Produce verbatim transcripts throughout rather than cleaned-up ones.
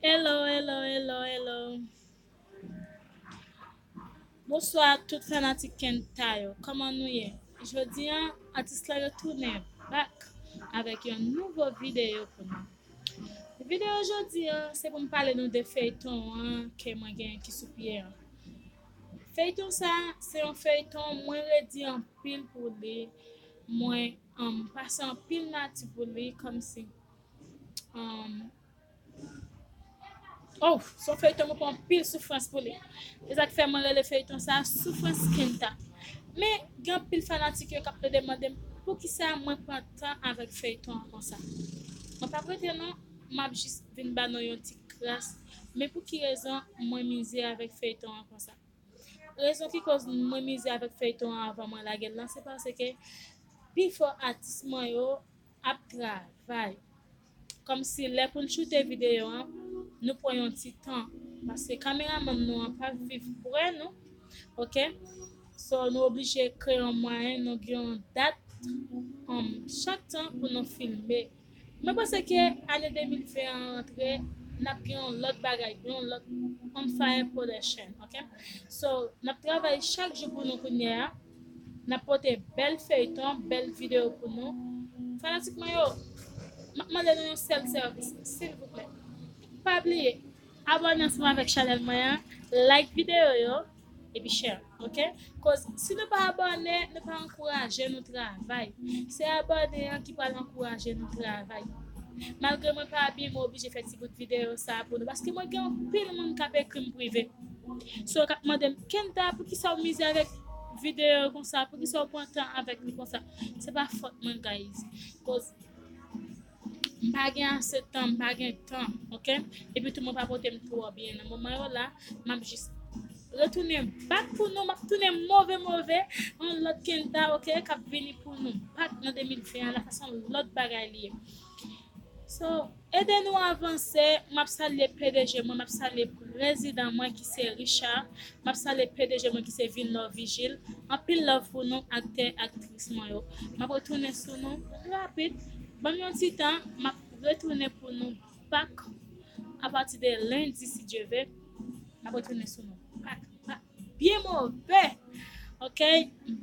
Hello, hello, hello, hello. Bonswa tout fanatik Kenta yo. Kòman nou ye? Jodi a, atis la retounen back avèk yon nouvo videyo pou nou. Videyo jodi a, se pou m pale nou de feyton an ke mwen gen ki sou pye an. Feyton sa, se yon feyton mwen redi anpil pou li. Mwen, um, pase anpil nati pou li, kòmsi, um, oh, se yon feyton mwen pran anpil soufrans pou li. Se sa k fè mwen rele feyton sa Soufrans Kenta. Men, gen anpil fanatik yo k ap plede mande m poukisa mwen pran tan avèk feyton an konsa. Mwen p ap rete non, m ap jis vin ba nou yon ti kras. Men pou ki rezon mwen mize avèk feyton an konsa? Rezon ki koz mwen mize avèk feyton an avan mwen lage l lan, se paske pifò atis mwen yo ap travay. Kòmsi lè pou n choute videyo an, nou pran yon ti tan. Paske kameramann nou an p ap viv prè nou. Oke? So, nou oblije kreye yon mwayen, nou gen yon dat, um, chak tan pou nou filme. Mwen panse ke ane de mil ven an rantre, n ap gen yon lòt bagay, yon lòt On Fire Production, oke? So, n ap travay chak jou pou nou kounye a. N ap pote bèl feyton, bèl videyo pou nou. Fanatik mwen yo, m ap mande nou yon sèl sèvis, silvouplè. Pa bliye, abòne ansanm avèk chanèl mwen an, like videyo yo, epi share, oke? Koz si nou pa abòne, nou pa ankouraje nou travay. Se abòne an ki pral ankouraje nou travay. Malgre mwen pa byen, mwen oblije fè ti bout videyo sa pou nou, paske mwen gen anpil moun k ap ekri m prive. So, k ap mande m, "Kenta, poukisa w mize avèk videyo konsa? Poukisa w pran tan avèk li konsa?" Se pa fòt mwen, guys. Koz m pa gen ase tan, m pa gen tan, oke? Epi tou, mwen pa pote m twò byen. Nan moman yo la, m ap jis retounen back pou nou, m ap tounen move, move, yon lòt Kenta, oke, k ap vini pou nou back nan de mil ven an la, sa se yon lòt bagay li ye. So, ede nou avanse, m ap salye P D G mwen, m ap salye prezidan mwen ki se Richard, m ap salye P D G mwen ki se Vilnor Vigil. Anpil love pou nou, aktè, aktris mwen yo. M ap retounen sou nou rapid. Ban m yon ti tan, m ap retounen pou nou back apati de lendi, si Dye ve. M ap retounen sou nou back, back. Byen move. Oke?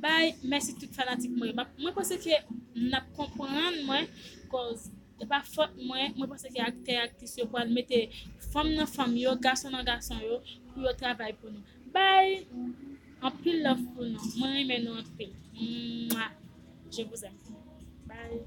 Bye. Mèsi tout fanatik mwen yo. M ap, mwen panse ke n ap konprann mwen, koz e pa fòt mwen. Mwen panse ke aktè, aktris yo pral mete fanm nan fanm yo, gason nan gason yo, pou yo travay pou nou. Bye. Anpil love pou nou. Mwen renmen nou anpil. Mwa. Je vous aime. Bye.